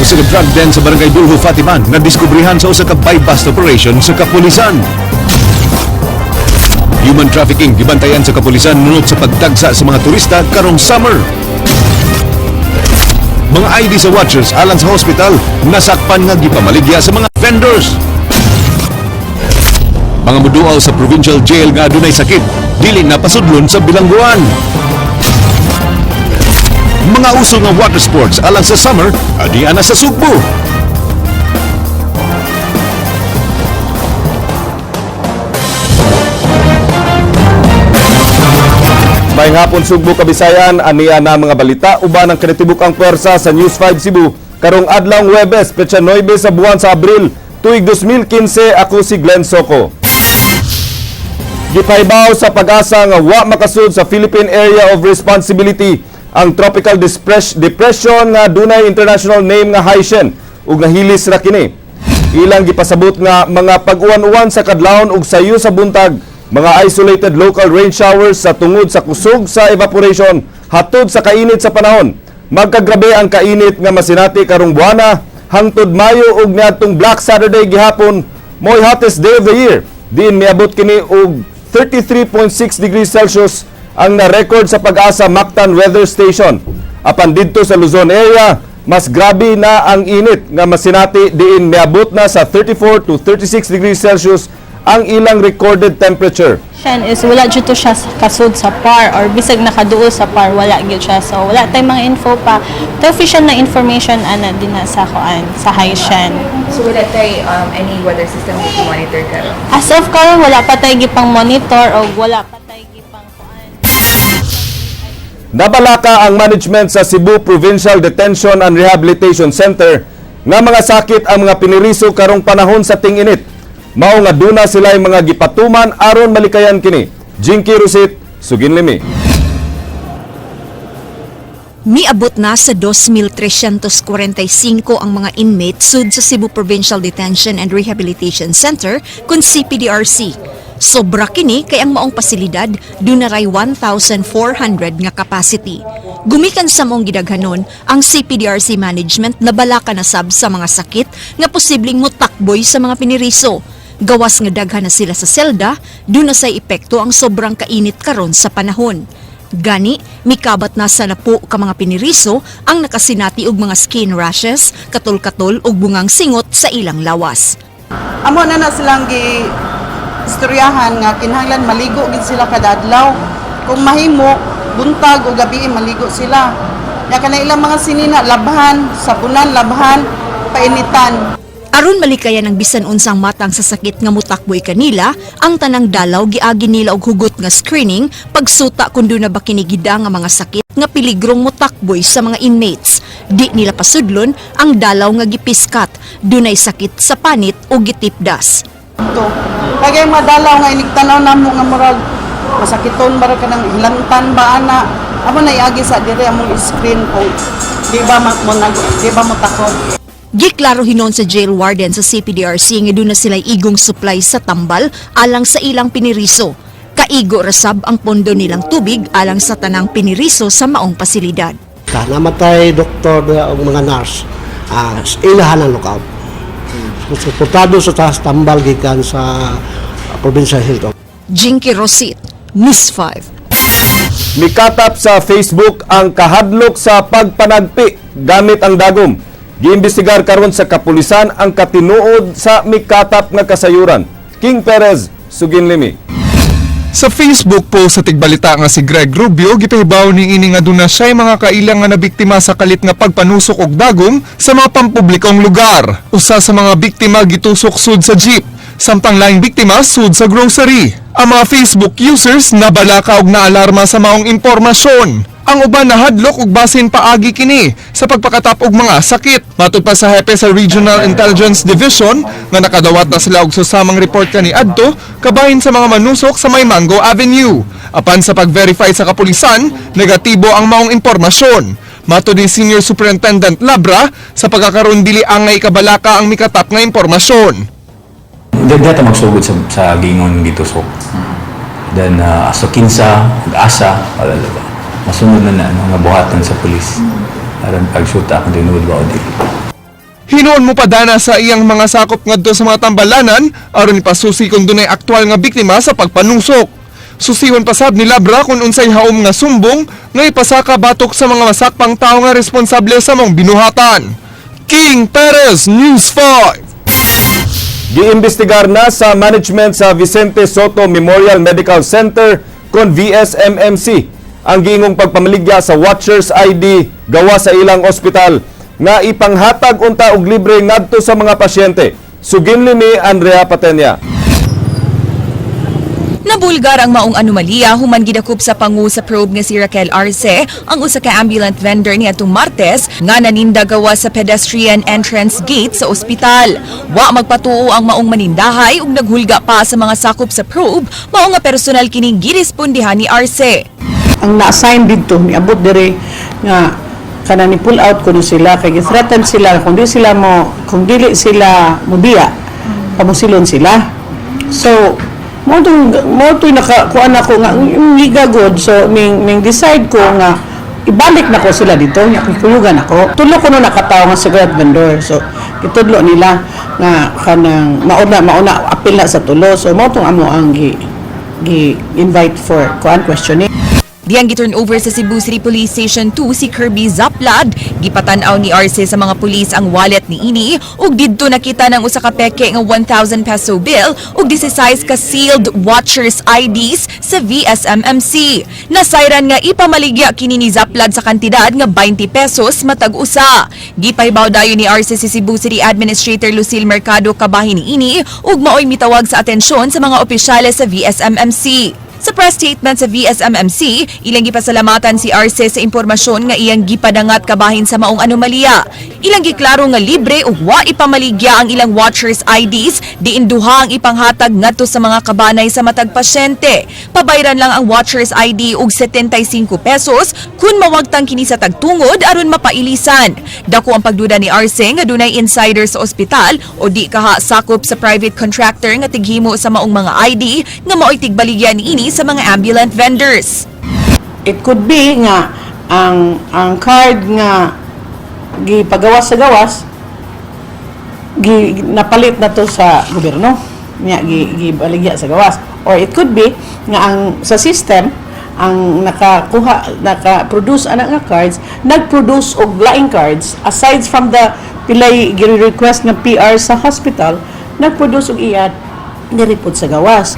Usa ka drug den sa Barangay Duljo, Fatima, nadiskubrihan sa usa ka buy-bust operation sa kapulisan. Human trafficking gibantayan sa kapulisan nunot sa pagdagsa sa mga turista karong summer. Mga ID sa watchers alang sa hospital nasakpan nga gipamaligya sa mga vendors. Mga muduaw sa provincial jail nga adunay sakit, dili na pasudlon sa bilangguan. Mga uso nga water sports alang sa summer, adi ana sa Sugbo. Maayong hapon, Sugbo, Kabisayan, ania na mga balita uban ang kinatibuk ang puwersa sa News 5 Cebu karong adlawng Huwebes, petsa 9 sa buwan sa Abril, tuig 2015. Ako si Glenn Soco. Gipahibaw sa PAGASA nga wa makasud sa Philippine Area of Responsibility ang tropical depression nga dunay international name nga Haishen ug nahilis ra kini. Ilang gipasabot nga mga pag-uwan-uwan sa kadlawon ug sayo sa buntag, mga isolated local rain showers sa tungod sa kusog sa evaporation hatod sa kainit sa panahon. Magkagrabe ang kainit nga masinati karong buwana hangtod Mayo ug niadtong Black Saturday gihapon, mo'y hottest day of the year. Diin miabot kini og 33.6 degrees Celsius ang na-record sa PAGASA Mactan Weather Station. Apan didto sa Luzon area, mas grabe na ang init nga masinati diin miabot na sa 34 to 36 degrees Celsius ang ilang recorded temperature. Shen is wala jud to siya kasud sa PAR or bisag nakaduol sa PAR, wala gyud siya. So wala tay mga info pa to, official na information ana dinha sa kuan, sa Haishen. So wala tay any weather system that you monitor karon? As of karon, wala pa tay gipang monitor o wala pa tay gipang kuan. Nabalaka ang management sa Cebu Provincial Detention and Rehabilitation Center nga mga sakit ang mga piniriso karong panahon sa ting-init. Mao nga duna sila mga gipatuman aron malikayan kini. Jinky Rusit, Suginlimi. Miabot na sa 2,345 ang mga inmates sud sa Cebu Provincial Detention and Rehabilitation Center kun CPDRC. Sobra kini kay ang maong pasilidad dunaray 1,400 nga capacity. Gumikan sa maong gidaghanon, ang CPDRC management nabalaka na sab sa mga sakit nga posibleng motakboy sa mga piniriso. Gawas nga daghan na sila sa selda, duna say epekto ang sobrang kainit karon sa panahon. Gani, mikabat na sa napo ka mga piniriso ang nakasinati og mga skin rashes, katol-katol ug bungang singot sa ilang lawas. Amo na na silang gi istoryahan nga kinahanglan maligo gid sila kada adlaw. Kung mahimo, buntag o gabi maligo sila. Ya kana ilang mga sinina labhan, sabunan, labhan, painitan. Aron malikayan ang bisan unsang matang sa sakit nga mutakboy kanila, ang tanang dalaw giagi nila og hugot nga screening pagsuta kung duna ba kinigida nga mga sakit nga piligrong mutakboy sa mga inmates. Di nila pasudlon ang dalaw nga gipiskat, dunay sakit sa panit o gitipdas. To. Kaya yung madalaw nga inigtanaw namo nga murag masakiton ba ra kanang hilantan ba ana. Amo na iagi sa dire among screen kung di ba mo nag di ba mo takod. Giklaro hinon sa jail warden sa CPDRC nga duna sila igong supply sa tambal alang sa ilang piniriso. Kaigo rasab ang pondo nilang tubig alang sa tanang piniriso sa maong pasilidad. Ka namatay doktor o mga nurse, ilahan ang lookout. Suportado sa taas tambal gikan sa Provincial Health Office. Jinky Rosit, News 5. Mikatap sa Facebook ang kahadlok sa pagpanagpi gamit ang dagom. Giimbestigar karon sa kapulisan ang katinuod sa mikatap nga kasayuran. King Perez, Suginlimi. Sa Facebook post sa tigbalita nga si Greg Rubio, gipahibaw ni ini nga duna siya'y mga kaila nga nabiktima sa kalit nga pagpanusok og dagom sa mga pampublikong lugar. Usa sa mga biktima gitusok sud sa jeep, samtang laing biktima sud sa grocery. Ang mga Facebook users nabalaka og naalarma sa maong impormasyon. Ang uban nahadlok og basin paagi kini sa pagpakatap og mga sakit. Matud pa sa hepe sa Regional Intelligence Division nga nakadawat na sila og susamang report kani adto kabahin sa mga manusok sa may Mango Avenue. Apan sa pag-verify sa kapulisan, negatibo ang maong impormasyon. Matud ni Senior Superintendent Labra, sa pagkakaroon dili angay kabalaka ang mikatap nga impormasyon. Di ta magsugod sa gingon gitusok. Then aso kinsa, ug asa, wala ba. Masunod na na no, nga buhatan sa pulis. Aron pagsuta kung tinuod ba o dili. Hinuon mo padana sa iyang mga sakop ngadto sa mga tambalanan aron ipasusi kung dunay aktual nga biktima sa pagpanusok. Susihon pasab ni Labra kung unsay haom nga sumbong nga ipasaka batok sa mga masakpang tao nga responsable sa maong binuhatan. King Perez, News 5. Giimbestigar na sa management sa Vicente Soto Memorial Medical Center kon VSMMC ang giingong pagpamaligya sa Watchers ID gawa sa ilang ospital nga ipanghatag unta og libre ngadto sa mga pasyente. Suginli ni Andrea Patenya. Nabulgar ang maong anomalya human gidakop sa pangu sa probe nga si Raquel Arce, ang usa ka ambulant vendor niadtong Martes nga naninda gawa sa pedestrian entrance gate sa ospital. Wa magpatuo ang maong manindahay ug naghulga pa sa mga sakop sa probe, mao nga personal kining girespondihan ni Arce. Ang na-assign didto niabot dire nga kana ni pull out kuno sila kay gi-threaten sila kung dili sila mobiya, pamusilon sila. So mo tong naka kuan ako nga ngiga good, so ning decide ko nga ibalik na ko sila dito nya kuyugan ako. Tulo ko no nakatawo nga cigarette vendor, so gitudlo nila nga kanang mauna apil na sa tulo. So mo tong amo ang gi gi invite for kuan questioning. Diyang giturn over sa Cebu City Police Station 2 si Kirby Zaplad. Gipatan-aw ni Arce sa mga pulis ang wallet ni ini ug didto nakita ng usa ka peke nga 1,000 peso bill ug 16 ka sealed watchers IDs sa VSMMC. Nasayran nga ipamaligya kini ni Zaplad sa kantidad nga 20 pesos matag usa. Gipahibaw dayon ni Arce si Cebu City Administrator Lucille Mercado kabahin niini ug maoy mitawag sa atensyon sa mga opisyales sa VSMMC. Sa press statement sa VSMMC, ilang gipasalamatan si Arce sa impormasyon nga iyang gipadangat kabahin sa maong anomalya. Ilang giklaro nga libre ug wa ipamaligya ang ilang watchers IDs, diin duha ang ipanghatag ngadto sa mga kabanay sa matag pasyente. Pabayran lang ang watchers ID og 75 pesos kun mawagtang kini sa tagtungod aron mapailisan. Dako ang pagduda ni Arce nga dunay insider sa ospital o di kaha sakop sa private contractor nga tighimo sa maong mga ID nga maoy tigbaligya niini sa mga ambulant vendors. It could be nga ang card nga gipagawas sa gawas gi napalit na to sa gobyerno niya gi gibaligya sa gawas, or it could be nga ang sa system ang nakakuha, naka-produce ana nga cards, nag-produce og laing cards aside from the pilay gi-request nga PR sa hospital, nag-produce og iya diri pod sa gawas.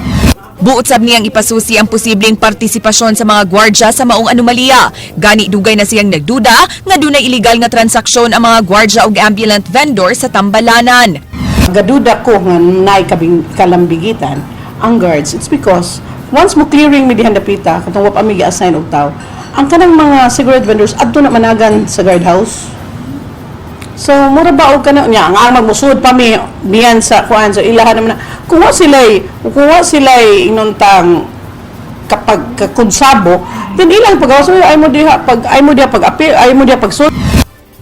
Buot sab niyang ipasusi ang posibleng partisipasyon sa mga gwardya sa maong anomalya. Gani dugay na siyang nagduda nga dunay illegal nga transaksyon ang mga gwardya ug ambulant vendor sa tambalanan. Gaduda ko nga naay kalambigitan ang guards. It's because once mo clearing mi dihan dapita, katong wa pa mi gi-assign og tawo, ang kanang mga cigarette vendors adto na managan sa guard house. So mura ba og kana nya ang magmusud pa mi diyan sa kuan, so ilahan naman na kung wa sila'y inuntang kapag kakunsabo, then ilang pagawas ay mo diha pag appeal, ay mo diha pag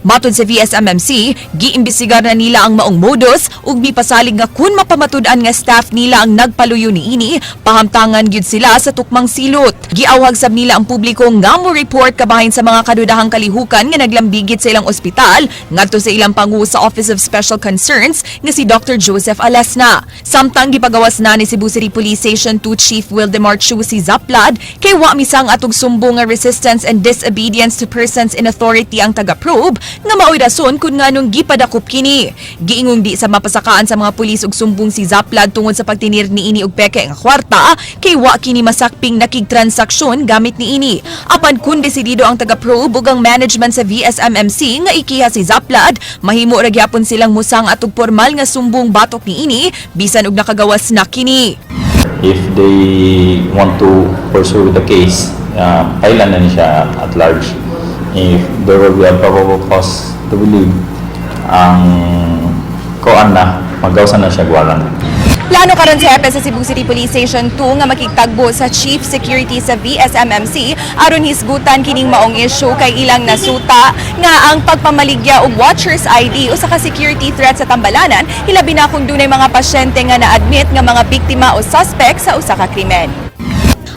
Matod sa VSMMC, giimbestigar na nila ang maong modus ug mipasalig nga kun mapamatud-an nga staff nila ang nagpaluyo niini, pahamtangan gyud sila sa tukmang silot. Giawhag sab nila ang publiko nga mo report kabahin sa mga kadudahang kalihukan nga naglambigit sa ilang ospital ngadto sa ilang pangu sa Office of Special Concerns nga si Dr. Joseph Alesna. Samtang gipagawas na ni Cebu City Police Station 2 Chief Wildemar Chu si Zaplad kay wa misang atog sumbong nga resistance and disobedience to persons in authority ang taga-probe nga maoy rason kung nganong gipadakop kini. Giingong di sa mapasakaan sa mga pulis og sumbong si Zaplad tungod sa pagtinir niini og peke nga kwarta kay wa kini masakping nakigtransaksyon gamit niini. Apan kun desidido ang taga-probe ug ang management sa VSMMC nga ikiha si Zaplad, mahimo ra gyapon silang musang atog formal nga sumbong batok niini bisan og nakagawas na kini. If they want to pursue the case, pailan na ni siya at large. If there will be a probable cause to believe, ang koan na, maggawasan na siya warrant. Plano karon sa hepe sa Cebu City Police Station 2 nga makigtagbo sa Chief Security sa VSMMC aron hisgutan kining maong issue kay ilang nasuta nga ang pagpamaligya og watchers ID usa ka security threat sa tambalanan, hilabi na kung dunay mga pasyente nga na-admit nga mga biktima o suspect sa usa ka krimen.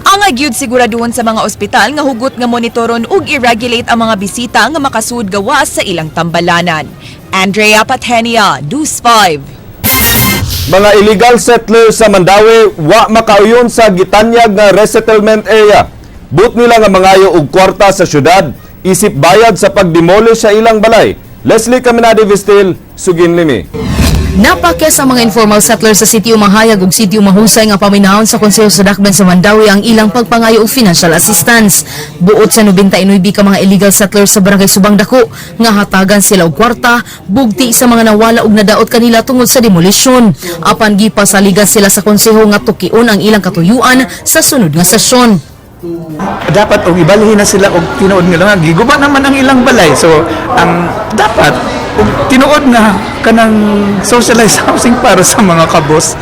Ang agyud siguraduhon sa mga ospital nga hugot nga monitoron ug i-regulate ang mga bisita nga makasud gawas sa ilang tambalanan. Andrea Patenia, News 5. Mga illegal settlers sa Mandaue wa makauyon sa gitanyag nga resettlement area. Buot nila nga mangayo og kwarta sa syudad isip bayad sa pagdemolish sa ilang balay. Leslie Caminade Vistil, Sugin Limi. Napakes ang mga informal settlers sa Sitio Mahayag ug Sitio Mahusay nga paminahon sa Konseho sa Dakben sa Mandaue ang ilang pagpangayo og financial assistance. Buot sa 99 ka mga illegal settlers sa Barangay Subang Dako nga hatagan sila og kwarta bugti sa mga nawala og nadaot kanila tungod sa demolisyon. Apan gipasaligan sila sa konseho nga tukion ang ilang katuyuan sa sunod nga sesyon. Dapat og ibalhin na sila og tinuod nga lang giguba naman ang ilang balay, so ang dapat og tinuod nga kanang socialized housing para sa mga kabos,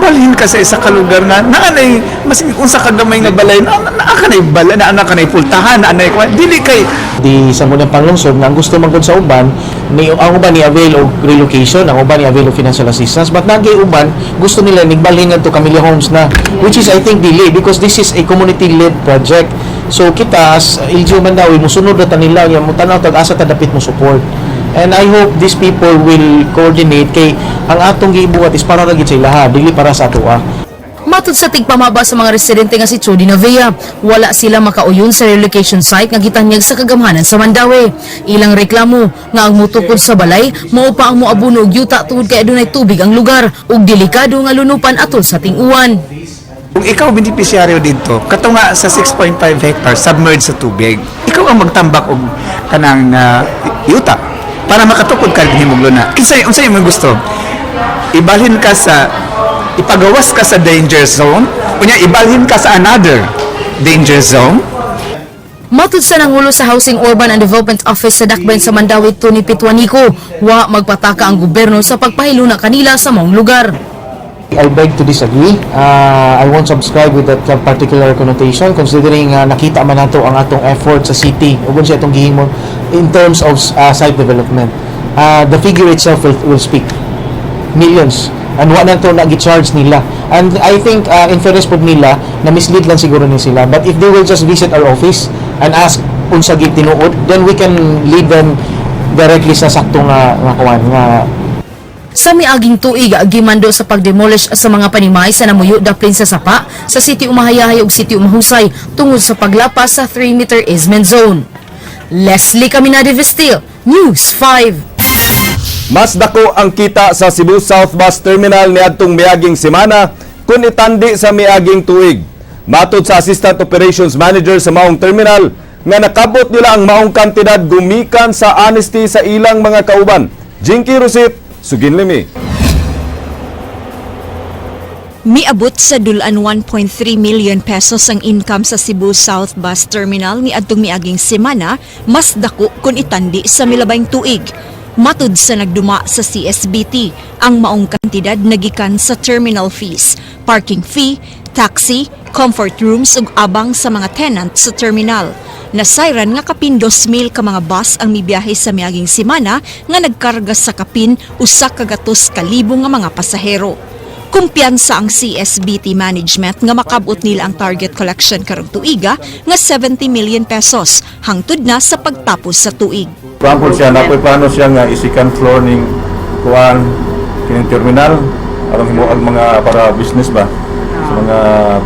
balhin ka sa isa ka lugar nga naanay mas unsa ka gamay nga balay na naa ka nay balay, naa ka nay pultahan, naa nay kuan dili kay Di sa munang panglungsod nga ang gusto man gud sa uban ni, ang uban ni avail og relocation, ang uban ni avail og financial assistance, but nagay uban gusto nila nigbalhin ngadto Camilla Homes na, which is I think dili, because this is a community led project. So kita as LGU Mandaue musunod ra ta nila nya, mo tan-aw tag asa ta dapit mo support, and I hope these people will coordinate kay ang atong gibuhat is para ra gid sa ilaha, dili para sa atoa. Matod sa tigpamaba sa mga residente nga si Chody Navea, wala sila makauyon sa relocation site nga gitanyag sa kagamhanan sa Mandaue. Ilang reklamo nga ang mutukod sa balay mao pa ang moabuno og yuta tungod kay adunay tubig ang lugar ug delikado nga lunupan atol sa ting-uwan. Kung ikaw benepisyaryo dito, kato nga sa 6.5 hectares submerged sa tubig, ikaw ang magtambak og kanang yuta para makatukod ka nimo luna. Kinsay unsay imong gusto? Ibalhin ka sa ipagawas ka sa danger zone, unya ibalhin ka sa another danger zone. Matod sa nangulo sa Housing Urban and Development Office sa Dakbayan sa Mandaue, Tony Pituanico, wa magpataka ang gobyerno sa pagpahiluna kanila sa maong lugar. I beg to disagree. I won't subscribe with that particular connotation, considering nakita man nato ang atong effort sa city ug unsa atong gihimo in terms of site development. The figure itself will speak. Millions. And wa na to na gi-charge nila. And I think in fairness pod nila, na mislead lang siguro ni sila. But if they will just visit our office and ask unsa gid tinuod, then we can lead them directly sa sakto nga kuan nga. Sa miaging tuig, gimando sa pagdemolish sa mga panimay sa namuyo daplin sa sapa sa Sitio Umahayahay ug Sitio Mahusay tungod sa paglapas sa 3-meter easement zone. Leslie Caminade Vestil, News 5. Mas dako ang kita sa Cebu South Bus Terminal niadtong miaging semana kung itandi sa miaging tuig. Matod sa Assistant Operations Manager sa maong terminal nga nakabot nila ang maong kantidad gumikan sa honesty sa ilang mga kauban. Jinky Rosit, Sugin Limi. Miabot sa dulan 1.3 million pesos ang income sa Cebu South Bus Terminal niadtong miaging semana, mas dako kung itandi sa milabayng tuig. Matud sa nagduma sa CSBT, ang maong kantidad nagikan sa terminal fees, parking fee, taxi, comfort rooms ug abang sa mga tenant sa terminal. Nasayran nga kapin 2,000 ka mga bus ang mibiyahe sa miaging semana nga nagkarga sa kapin 100,000 nga mga pasahero. Kumpiyansa ang CSBT management nga makabot nila ang target collection karong tuiga nga 70 million pesos hangtod na sa pagtapos sa tuig. Example siya, napoy plano siya nga i-second floor ning kuan kining terminal aron himuag mga para business ba sa mga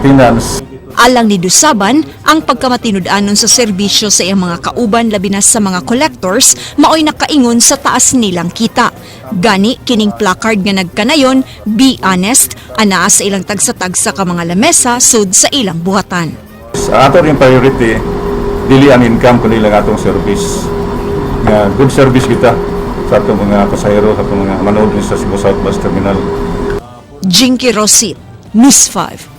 tenants. Alang ni Dusaban, ang pagkamatinud-anon sa serbisyo sa iyang mga kauban, labi na sa mga collectors, maoy nakaingon sa taas nilang kita. Gani kining placard nga nagkanayon, "Be honest," anaa sa ilang tagsa-tagsa ka mga lamesa sud sa ilang buhatan. Ang ato rin priority dili ang income kundi lang atong service. Nga good service kita sa atong mga pasahero, sa atong mga manood sa Cebu South Bus Terminal. Jinky Rosit, News 5.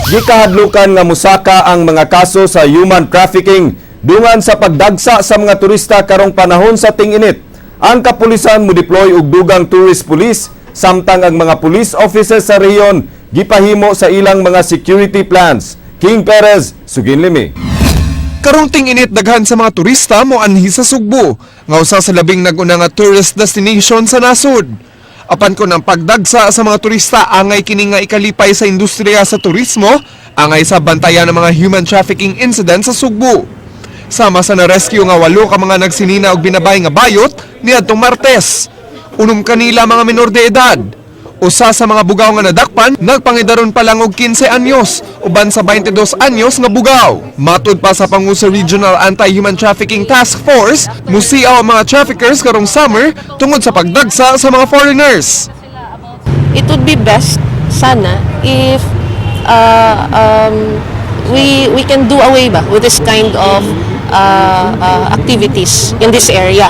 Gikahadlukan nga musaka ang mga kaso sa human trafficking dungan sa pagdagsa sa mga turista karong panahon sa ting-init. Ang kapulisan mo deploy og dugang tourist police, samtang ang mga police officers sa rehiyon gipahimo sa ilang mga security plans. King Perez, Sugin Limi. Karong ting-init, daghan sa mga turista mo anhi sa Sugbo, nga usa sa labing nag-una nga tourist destination sa nasod. Apan kon ang pagdagsa sa mga turista angay kini nga ikalipay sa industriya sa turismo, angay sa bantayan ng mga human trafficking incidents sa Sugbo. Sama sa na-rescue nga walo ka mga nagsinina og binabay nga bayot niadtong Martes. 6 kanila mga minor de edad. Usa sa mga bugaw nga nadakpan, nagpangidaron pa lang og 15 anyos, uban sa 22 anyos nga bugaw. Matud pa sa Pangu sa Regional Anti-Human Trafficking Task Force, musiaw ang mga traffickers karong summer tungod sa pagdagsa sa mga foreigners. It would be best sana if we can do away ba with this kind of activities in this area.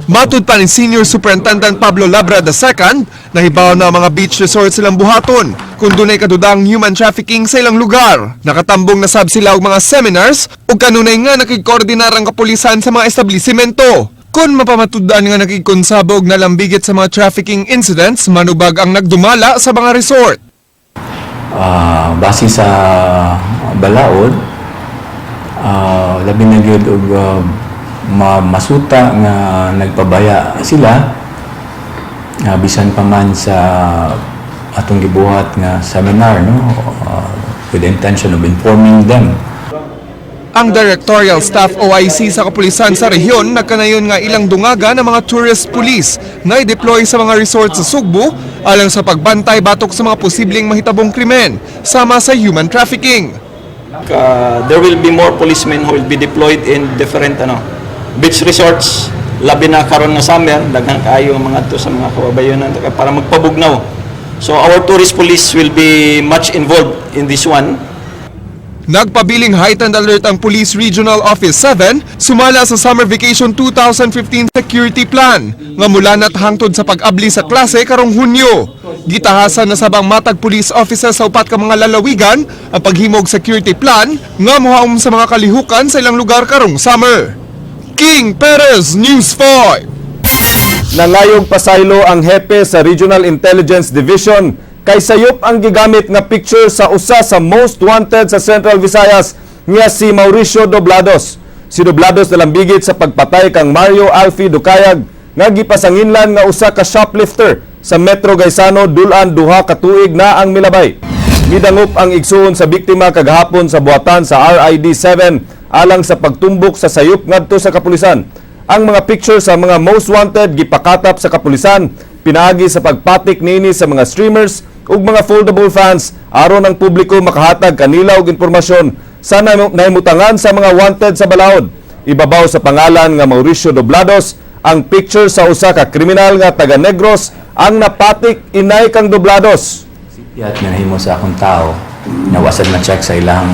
Matud pa ni Senior Superintendent Pablo Labra II, nahibaw na ang mga beach resort silang buhaton kung dunay kadudang human trafficking sa ilang lugar. Nakatambong na sab sila og mga seminars ug kanunay nga nakigkoordinar ang kapulisan sa mga establisimento. Kung mapamatud-an nga nakigkonsaba og nalambigit sa mga trafficking incidents, manubag ang nagdumala sa mga resort. Base sa balaod, labi na gyud og masuta nga nagpabaya sila, bisan pa man sa atong gibuhat nga seminar, no, with the intention of informing them. Ang Directorial Staff OIC sa kapulisan sa rehiyon nagkanayon nga ilang dungaga ng mga tourist police na i-deploy sa mga resort sa Sugbo alang sa pagbantay batok sa mga posibleng mahitabong krimen sama sa human trafficking. There will be more policemen who will be deployed in different beach resorts, labi na karon nga summer, daghan kaayo ang mga to sa mga kababayonan para magpabugnaw. So our tourist police will be much involved in this one. Nagpabiling heightened alert ang Police Regional Office 7 sumala sa Summer Vacation 2015 Security Plan nga mula na't hangtod sa pag-abli sa klase karong Hunyo. Gitahasan na sabang matag police officer sa upat ka mga lalawigan ang paghimog security plan nga mohaom sa mga kalihukan sa ilang lugar karong summer. King Perez, News 5. Nangayog pasaylo ang hepe sa Regional Intelligence Division kay sayop ang gigamit nga picture sa usa sa most wanted sa Central Visayas nga si Mauricio Doblados. Si Doblados nalambigit sa pagpatay kang Mario Alfie Ducayag nga gipasanginlan nga usa ka shoplifter sa Metro Gaisano, Dulan 2 ka tuig na ang milabay. Midangop ang igsuon sa biktima kagahapon sa buhatan sa RID 7 alang sa pagtumbok sa sayop ngadto sa kapulisan. Ang mga picture sa mga most wanted gipakatap sa kapulisan pinaagi sa pagpatik nini sa mga streamers ug mga foldable fans aron ang publiko makahatag kanila og impormasyon sa nahimutangan sa mga wanted sa balaod. Ibabaw sa pangalan nga Mauricio Doblados ang picture sa usa ka kriminal nga taga Negros ang napatik inay kang Doblados. At nahimo sa akong tao na wasad na check sa ilang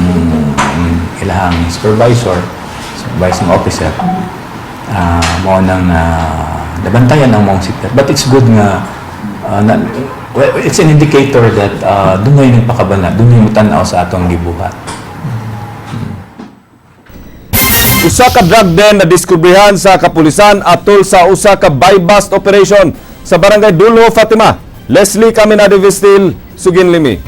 supervisor, supervising officer, mao nang nabantayan ang maong CPR. But it's good nga well, it's an indicator that dunay nagpakabana, dunay mutanaw sa atong gibuhat. Usa ka drug den na diskubrihan sa kapulisan atol sa usa ka buy-bust operation sa Barangay Dulho, Fatima. Leslie Caminade Vistil, Sugin Limi.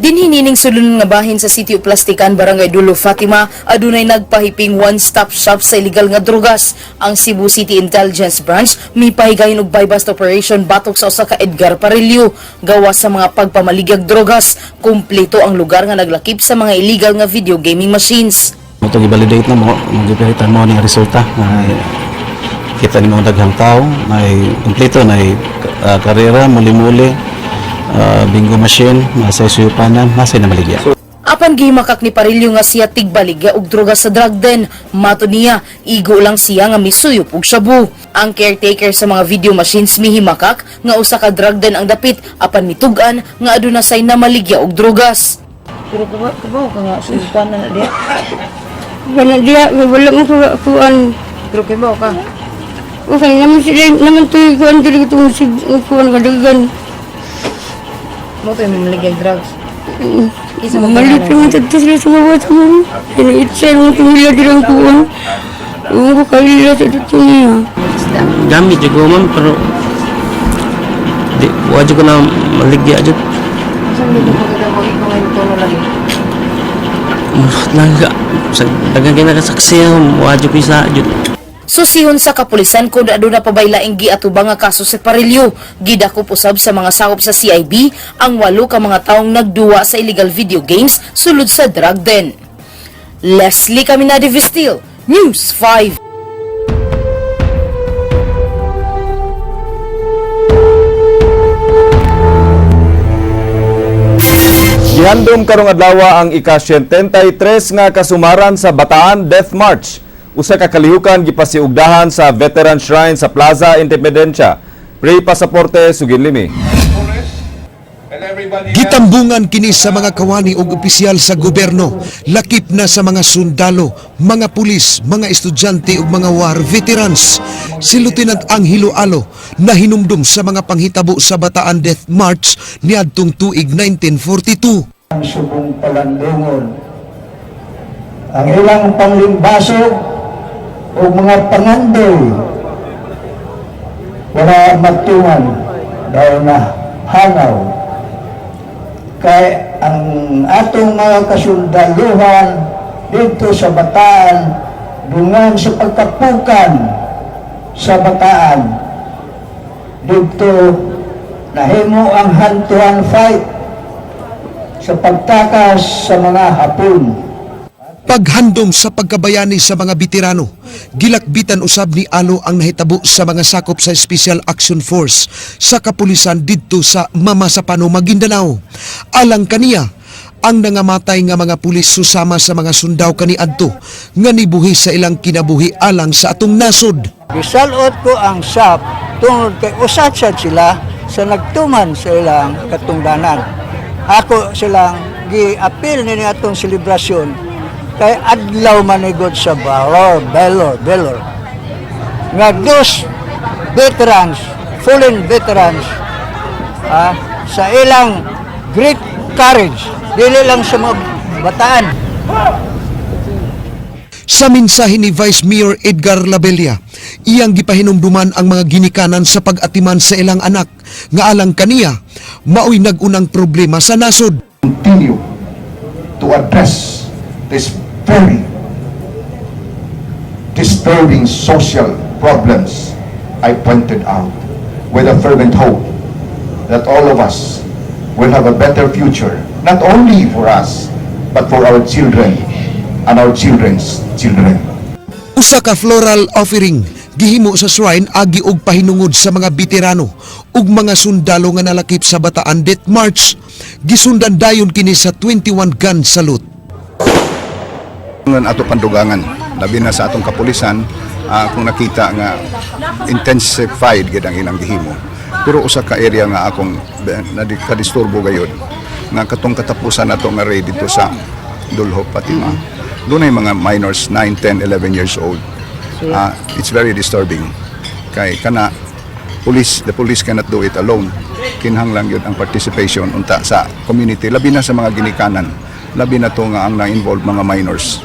Dinhi nining sulon nga bahin sa Sitio Plastikan, Barangay Dulo, Fatima, adunay nagpahiping one-stop shop sa illegal nga drogas. Ang Cebu City Intelligence Branch mipahigayon og buy-bust operation batok sa usa ka Edgar Parillo. Gawa sa mga pagpamaligyag drogas, kumpleto ang lugar nga naglakip sa mga illegal nga video gaming machines. Mo i-validate na mo, magipahita mo ni resulta na kita ni mga daghang tao, may kumpleto na karera, muli-muli, bingo machine, nasa suyupanan, nasa namaligya. Apan gihimakak ni Parillo nga siya tigbaligya og droga sa drug den. Mato niya, igo lang siya nga misuyop og shabu. Ang caretaker sa mga video machines mihimakak nga usa ka drug den ang dapit apan mitug-an nga aduna say namaligya og drogas. Pero kuba ka nga suyupan na diya. Wala diya, wala mo kuan. Pero kibaw ka. Okay, naman sila, naman to kuan dili itong sig kuan kadagan. Mo to yung mamaligya drugs. Isa mo Malit naman tadto sila sa mga mo. Iniitsa mo tumila dirang kuan. Umo ko kaila sa dito niya. Gamit jud ko, ma'am, pero di wa jud ko na maligya jud. Saan dito ko kita ko ikaw ngayon tono lagi? Lang ka sa daghang kay nakasaksi, wa jud ko isa jud. Susihon sa kapulisan kung aduna pa bay laing giatubang nga kaso si Parillo. Gidakop usab sa mga sakop sa CIB ang walo ka mga taong nagduwa sa illegal video games sulod sa drug den. Leslie Caminade Vestil, News 5. Gihandom karong adlaw ang ika-73 nga kasumaran sa Bataan Death March. Usa ka kalihukan gipasiugdahan sa Veteran Shrine sa Plaza Independencia. Pray Pasaporte, Suginlimi. Gitambungan kini sa mga kawani og opisyal sa gobyerno, lakip na sa mga sundalo, mga pulis, mga estudyante ug mga war veterans. Si Lieutenant Angelo Alo nahinumdum sa mga panghitabo sa Bataan Death March niadtong tuig 1942. Ang subong palandungon, ang ilang panglimbaso o mga pangandoy, wala matuman dahil na hanaw. Kay ang atong mga kasundaluhan dito sa Bataan, dungan sa pagkapukan sa Bataan, dito nahimo ang hand-to-hand fight sa pagtakas sa mga Hapon. Paghandom sa pagkabayani sa mga veterano, gilakbitan usab ni Alo ang nahitabo sa mga sakop sa Special Action Force sa kapulisan didto sa Mamasapano, Maguindanao. Alang kaniya, ang nangamatay nga mga pulis susama sa mga sundao kaniadto nga nibuhi sa ilang kinabuhi alang sa atong nasod. Gisalot ko ang SAP tungod kay usad sad sila sa nagtuman sa ilang katungdanan. Ako silang gi-appeal nini atong selebrasyon kay adlaw manigod sa valor, valor, valor. Nga those veterans, fallen veterans, sa ilang great courage, dili lang sa mga bataan. Sa mensahe ni Vice Mayor Edgar Labella, iyang gipahinumduman ang mga ginikanan sa pag-atiman sa ilang anak nga alang kaniya maoy nag-unang problema sa nasod. Continue to address this very disturbing social problems I pointed out with a fervent hope that all of us will have a better future, not only for us, but for our children and our children's children. Usa ka floral offering gihimo sa shrine agi og pahinungod sa mga veterano ug mga sundalo nga nalakip sa Bataan Death March. Gisundan dayon kini sa 21 gun salute. Ngan ato pandugangan, labi na sa atong kapulisan, kung nakita nga intensified gid ang ilang gihimo. Pero usa ka area nga akong kadisturbo gayud nga katong katapusan nato nga raid dito sa Dulho, Fatima. Dunay mga minors 9, 10, 11 years old. It's very disturbing. Kay kana police the police cannot do it alone. Kinahanglan gyud ang participation unta sa community, labi na sa mga ginikanan, labi na to nga ang na-involve mga minors.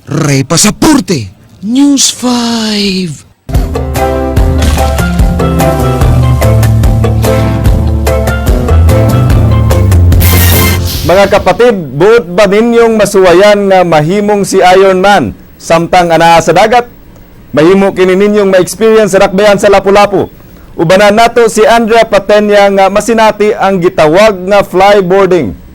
Ray Pasaporte, News 5. Mga kapatid, buot ba ninyong masuwayan nga mahimong si Iron Man samtang anaa sa dagat? Mahimo kini ninyong ma-experience sa rakbayan sa Lapu-Lapu. Ubanan nato si Andrea Patenya nga masinati ang gitawag nga flyboarding.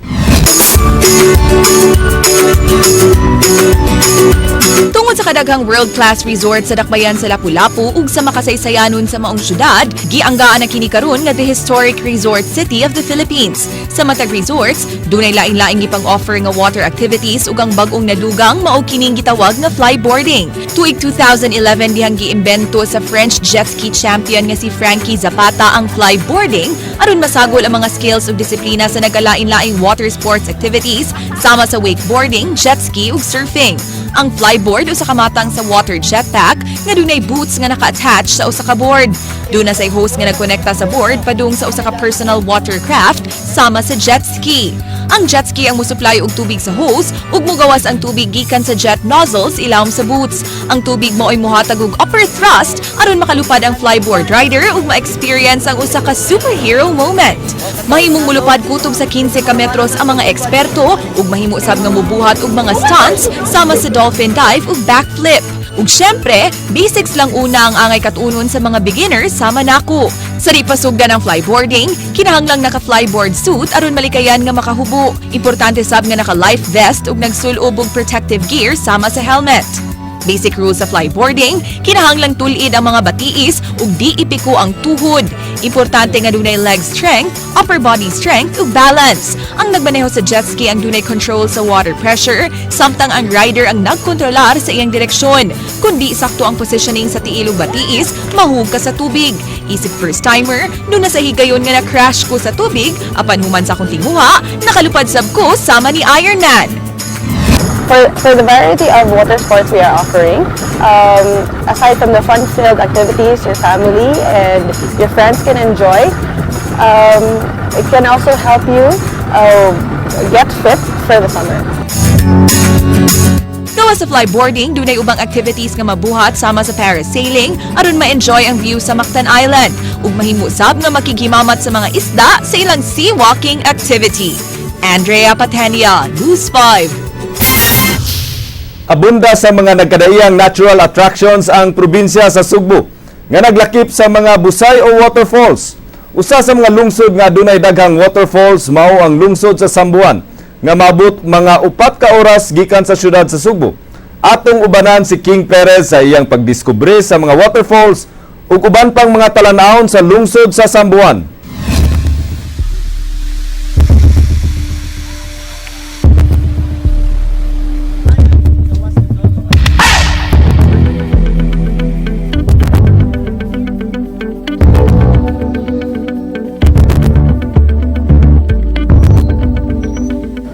Tungod sa kadaghang world-class resort sa dakbayan sa Lapu-Lapu ug sa makasaysayanon sa maong syudad, gianggaan na kini karon nga the historic resort city of the Philippines. Sa matag resorts, dunay lain-laing gipang-offer nga water activities ug ang bag-ong nadugang mao kining gitawag nga flyboarding. Tuig 2011 dihang giimbento sa French jet ski champion nga si Frankie Zapata ang flyboarding aron masagol ang mga skills ug disiplina sa nagkalain-laing water sports activities sama sa wakeboarding, jet ski ug surfing. Ang flyboard usa ka matang sa water jetpack nga dunay boots nga naka-attach sa usa ka board. Duna say hose nga nagkonekta sa board padung sa usa ka personal watercraft sama sa jet ski. Ang jet ski ang musupply og tubig sa hose ug mugawas ang tubig gikan sa jet nozzles ilawom sa boots. Ang tubig mao'y muhatag og upper thrust aron makalupad ang flyboard rider ug ma-experience ang usa ka superhero moment. Mahimong mulupad kutob sa 15 ka metros ang mga eksperto ug mahimo sab nga mubuhat og mga stunts sama sa dolphin dive ug backflip. Ug syempre, basics lang una ang angay katunon sa mga beginners sama nako. Sa di pasugdan ang flyboarding, kinahanglang naka-flyboard suit aron malikayan nga makahubo. Importante sab nga naka-life vest ug nagsul-ob og protective gear sama sa helmet. Basic rules sa flyboarding, kinahanglang tul-id ang mga batiis ug di ipiko ang tuhod. Importante nga dunay leg strength, upper body strength ug balance. Ang nagmaneho sa jet ski ang dunay control sa water pressure, samtang ang rider ang nagkontrolar sa iyang direksyon. Kung di sakto ang positioning sa tiil ug batiis, mahug ka sa tubig. Isip first timer, duna sa higayon nga na-crash ko sa tubig, apan human sa akong tinguha, nakalupad sab ko sama ni Iron Man. For the variety of water sports we are offering, aside from the fun-filled activities your family and your friends can enjoy, it can also help you get fit for the summer. Gawas sa flyboarding, dunay ubang activities nga mabuhat sama sa parasailing aron ma-enjoy ang view sa Mactan Island ug mahimo sab nga makighimamat sa mga isda sa ilang sea walking activity. Andrea Patenia, News 5. Abunda sa mga nagkadaiyang natural attractions ang probinsya sa Sugbo nga naglakip sa mga busay o waterfalls. Usa sa mga lungsod nga adunay daghang waterfalls mao ang lungsod sa Samboan nga maabot mga 4 ka oras gikan sa syudad sa Sugbo. Atong ubanan si King Perez sa iyang pagdiskubre sa mga waterfalls ug uban pang mga talan-awon sa lungsod sa Samboan.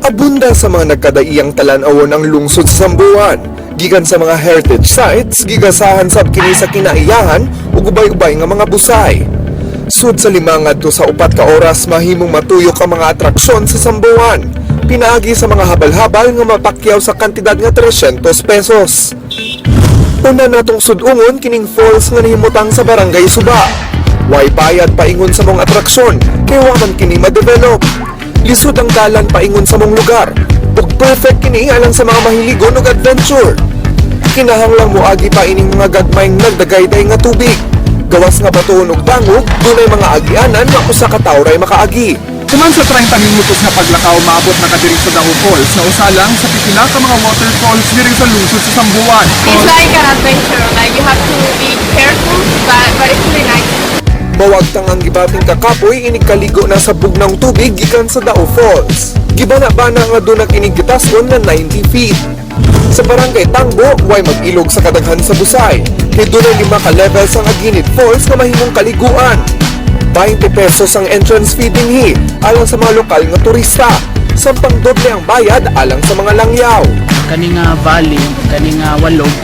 Abunda sa mga nagkadaiyang talan-awon ang lungsod sa Samboan. Gikan sa mga heritage sites, gigasahan sab kini sa kinaiyahan ug ubay-ubay nga mga busay. Sud sa 5 ngadto sa 4 ka oras mahimong matuyok ang mga atraksyon sa Samboan. Pinaagi sa mga habal-habal nga mapakyaw sa kantidad nga 300 pesos. Una natong sud-ungon kining falls nga nahimutang sa Barangay Suba. Way bayad paingon sa maong atraksyon kay wa man kini ma-develop. Lisod ang dalan paingon sa maong lugar. Ug perfect kini alang sa mga mahiligon og adventure. Kinahanglang moagi pa ining mga gagmayng nagdagayday nga tubig. Gawas nga batuon og dangog, dunay mga agianan nga usa ka tawo ray makaagi. Human sa 30 minutos nga paglakaw, maabot na ka diri sa Dao Falls na usa lang sa pipila ka mga waterfalls diri sa lungsod sa Samboan. It's like an adventure. Like, you have to be careful, but it's really nice. Mawagtang ang gibating kakapoy inig kaligo na sa bugnawng tubig gikan sa Dao Falls. Gibana-bana nga duna kining gitason nga 90 feet. Sa Barangay Tangbo, way mag-ilog sa kadaghan sa busay. Kay dunay lima ka levels ang Aguinid Falls nga mahimong kaliguan. 20 pesos ang entrance fee dinhi alang sa mga lokal nga turista. Sampang doble ang bayad alang sa mga langyaw. Kani nga valley, kani nga walog,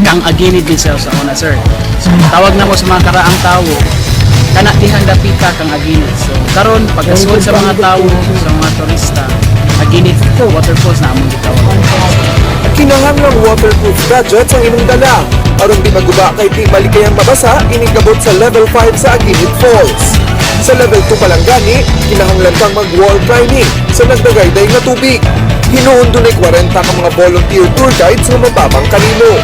kang Aguinid din siya sa una, sir. So, tawag na mo sa mga karaang tawo, kana dihang dapita kang Aguinid. So karon pagkasuod sa mga tawo, sa mga turista, Aguinid Waterfalls na among gitawag. Kinahanglang waterproof gadgets ang imong dala aron di maguba kay di malikayang mabasa inig abot sa level 5 sa Aguinid Falls. Sa level 2 pa lang gani, kinahanglan kang mag-wall climbing sa nagdagayday nga tubig. Hinuon dunay 40 ka mga volunteer tour guides nga mababang kanino.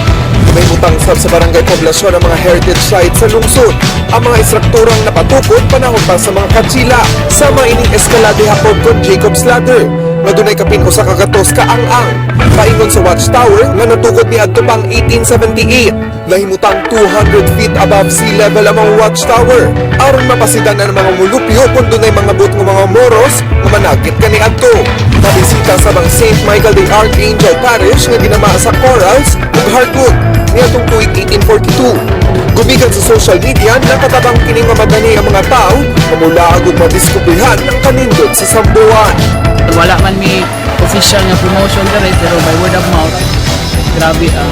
Mahimutang sab sa Barangay Poblasyon ang mga heritage sites sa lungsod. Ang mga istrukturang napatukod panahon pa sa mga Katsila sama ining Escala de Jacob kon Jacob's Ladder nga dunay kapin 100 ka ang-ang. Paingon sa watchtower nga natukod niadto pang 1878. Nahimutang 200 feet above sea level ang mga watchtower aron mapasidan ang mga mulupyo kung dunay mga but nga mga Moros nga managit kaniadto. Mabisita sa bang St. Michael the Archangel Parish nga ginama sa corals ug hardwood niadtong tuig 1842. Gumikan sa social media, nakatabang kini nga madani ang mga tao nga mulaag ug madiskubrihan ang kanindot sa Samboan. Wala man may official nga promotion diri, pero by word of mouth, grabe ang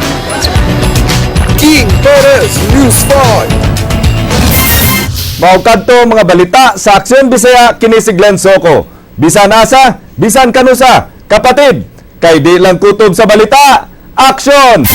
King Perez, News 5. Mao kadto mga balita sa Aksyon Bisaya, kini si Glenn Soco. Bisan asa, bisan kanusa, kapatid, kay di lang kutob sa balita. Aksyon!